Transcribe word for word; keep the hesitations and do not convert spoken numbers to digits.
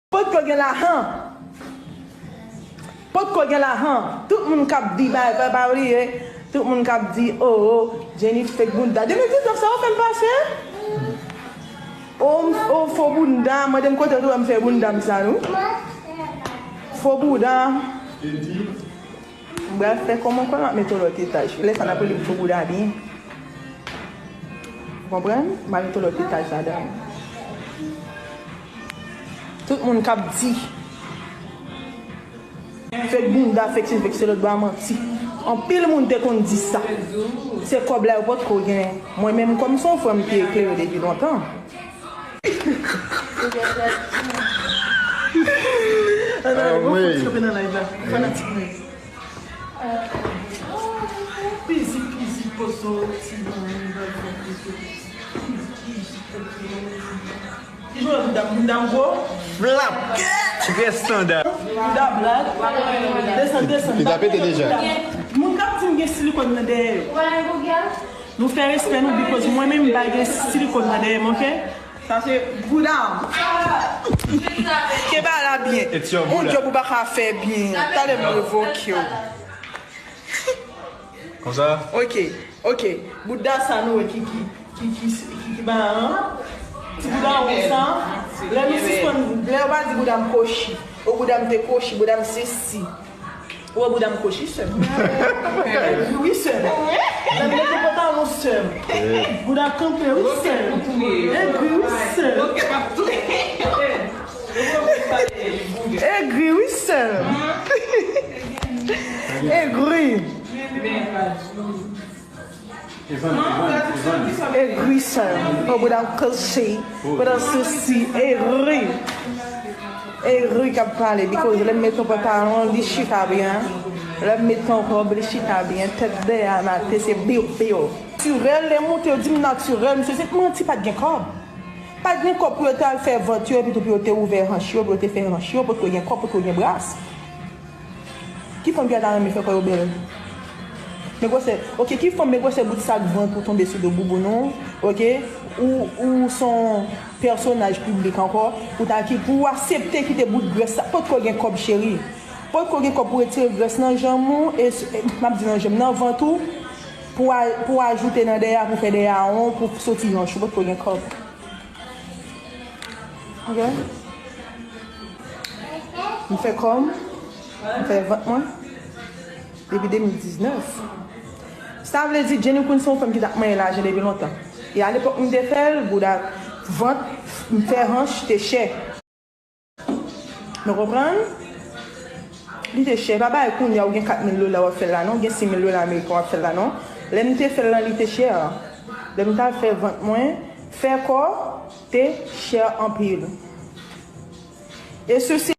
Potko gen lajan. Potko gen lajan. Tout moun k ap di bay, pa, pa bliye. Tout moun k ap di, oh, oh, Jenny fake bounda. De mil diznèf sa yo fè m pase. Oh, oh, fo bounda. Mande m kote w te wè m fè bounda m sa, non? Fo bounda. M pral fè kòman kwè m ap mete w lòt etaj. Lè sa n ap rele m fo bouda byen. Ou konprann? M ap mete w lòt etaj ladan. Tout moun k ap di fake bounda, fake si, fake se lòt bò a manti. Anpil moun te konn di sa. Se kòb la yo potko gen. Mwen menm kòm se yon frè m ki eklere depi lontan. Ann ale, gon fòs kanpe nan live la. Fanatik mwen. Pizi, pizi, pozo, ti manmi, bal fò, pizi, pizi, pizi, pozo. Ki jwè bounda m, bounda m gwo? Flap! Trè estanda. Bounda blag. Desann, desann. Li ta pete deja. Moun k ap di m gen silikòn nan dèyè yo. Nou fè respè nou, because mwen menm m pa gen silikòn nan dèyè m, oke? Sa se bouda m. Kenbe la byen. It's your bouda. Yon djòb ou pa ka fè byen. Talè m revoke w. Konsa? Ok, ok. Bouda sa nou wè ki, ki, ki, ki, ki, ki ba an. Ti bouda won sa. Lè nou sispann, lè yo pa di bouda m kochi. Ou bouda m te kochi, bouda m sesi. Ou wè bouda m kochi, sè m. Egri wi, sè m. Lè m mete pantalon, sè m. Bouda kanpe, wi, sè m. Egri wi, sè m. Egri wi, sè m. Egri. Egri, sè m. Ou bouda m kochi. Bouda m sesi. Egri. E ri k ap pale, because lè m met yon pantalon, li chita byen. Lè m met yon kòb, li chita byen. Tèt dèyè a mate, se biw, biw. Natirèl, lè moute, yo di m natirèl, misye se manti, pa t gen kòb. Pa t gen kòb pou yo te al fè vant yo, epi tou pou yo te ouvè hanch yo, pou yo te fè hanch yo, potko gen kòb, potko gen bras. Ki fanm ki ta renmen fè kò yo bèl? Men gwosè, ok, ki fanm men gwosè bout sak vant ou tonbe sou do bouboun ou, ok? Ou, ou se yon pèsonaj piblik ankò, ou ta ki, pou w aksepte kite bout grès sa, potko gen kòb cheri. Potko gen kòb pou retire grès nan janm ou, e, e, m ap di nan janm, nan vant ou, pou a, pou ajoute nan dèyè a, pou fè dèyè a won, pou soti hanch ou, potko gen kòb. Ok? M fè kò m, m fè vant mwen depi de mil diznèf. Sa vle di Jenny Queen se yon fanm ki t ap manyen lajan depi lontan. E alepòk m te fè l, bouda, vant, m fè hanch te chè. Nou konprann? Li te chè. Pa bagay kounye a ou gen kat mil dola w ap fè l la non, ou gen sis mil dola ameriken w ap fè l la non. Lè m te fè l lan, li te chè. Lè m t al fè vant mwen, fè kò te chè anpil. E sou si